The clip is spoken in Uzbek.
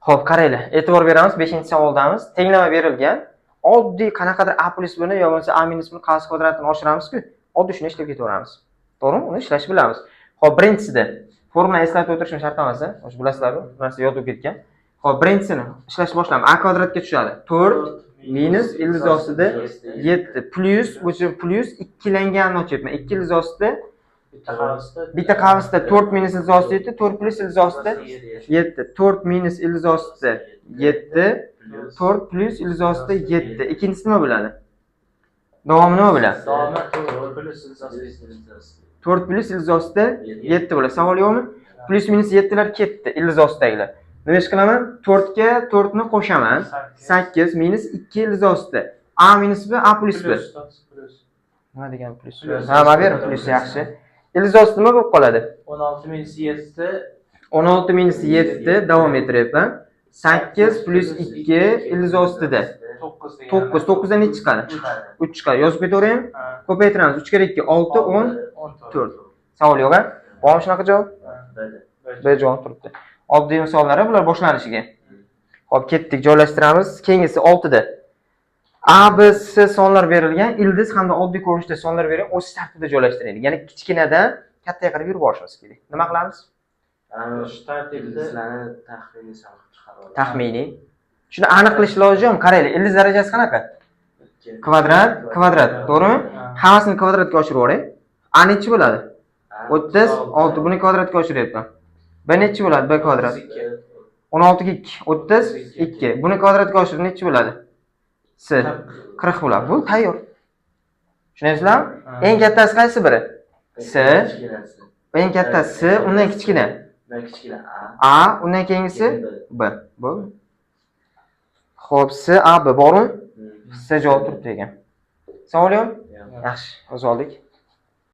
Xo'p, qaranglar, e'tibor beramiz, 5-savoldamiz. Tenglama berilgan. Oddiy qanaqadir a plyus bni yo bo'lmasa a minus bni qavs kvadratini oshiramiz-ku. Oddiy shuni ishlab ketaveramiz. To'g'rimi? Uni ishlashni bilamiz. Xo'p, birinchisida formulani eslatib o'tirishim shart emas, a? O'sha bilasizlar-ku, bu narsa yod bo'lib ketgan. Xo'p, birinchisini ishlashni boshlaymiz. A kvadratga tushadi. 4 minus ildiz ostida 7 plyus, o'sha plyus ikkilanganini ochyapman. 2 ildiz ostida Bitta qavsda. Bitta qavsda 4 minus ildiz ostida 7, 4 plyus ildiz ostida 7, 4 minus ildiz ostida 7, 4 plyus ildiz ostida 7. Ikkinchisi nima bo'ladi? Davomi nima bo'ladi? Davomi 4 plyus ildiz ostida. 4 plyus ildiz ostida 7 bo'ladi. Savol yo'qmi? Plyus minus 7 lar ketdi, ildiz ostidagilar. Nima ish qilaman? 4 ga 4 ni qo'shaman. 8 minus 2 ildiz ostida. A minus B, A plyus B. Plyus, plyus. Nima degan plyus? Plyus. Ha, mana bu plyus, yaxshi. Ildiz osti nima bo'lib qoladi? 16 minus 7. 16 minus 7, davom ettiryapman. 8 plyus 2 ildiz ostida. 9 degan. 9. 9 dan nechi chiqadi? 3 chiqadi. Yozib ketaveraymi? Ha. Ko'paytiramiz. 3 kere 2 6, 10, 14. 4. Savol yo'q, a? Bormi shunaqa javob? B javob turibdi. Oddiy misollar bular boshlanishiga. Xo'p, ketdik, joylashtiramiz. Keyingisi 6da. A, B, C sonlar berilgan, ildiz hamda oddiy ko'rinishda sonlar berilgan, o'z tartibida joylashtiraylik. Ya'ni kichkinadan kattaga qarab yurib borishimiz kerak. Nima qilamiz? Shu tartibda. Ildizlarni taxminiy son qilib chiqarib olamiz. Taxminiy. Shuni aniq qilish lozim. Qaranglar, ildiz darajasi qanaqa? Kvadrat, kvadrat, to'g'rimi? Ha. Hammasini kvadratga oshirib yuboring. A nechi bo'ladi? 36. Buni kvadratga oshiryapman. B nechi bo'ladi? B kvadrat. 16 ga 2, 32. Buni kvadratga oshirib nechi bo'ladi? C 40 bo'ladi. Bu tayyor. Tushunyapsizlarmi? Ha. Eng kattasi qaysi biri? C. Kichkinasi. Eng kattasi C, undan kichkina. Undan kichkina A. A, undan keyingisi Keyin B. B. Bo'ldi. Xo'p, C, A, B bormi? Hmm. C javob turibdi ekan. Savol yo'q? Yo'q. Yaxshi, o'z oldik.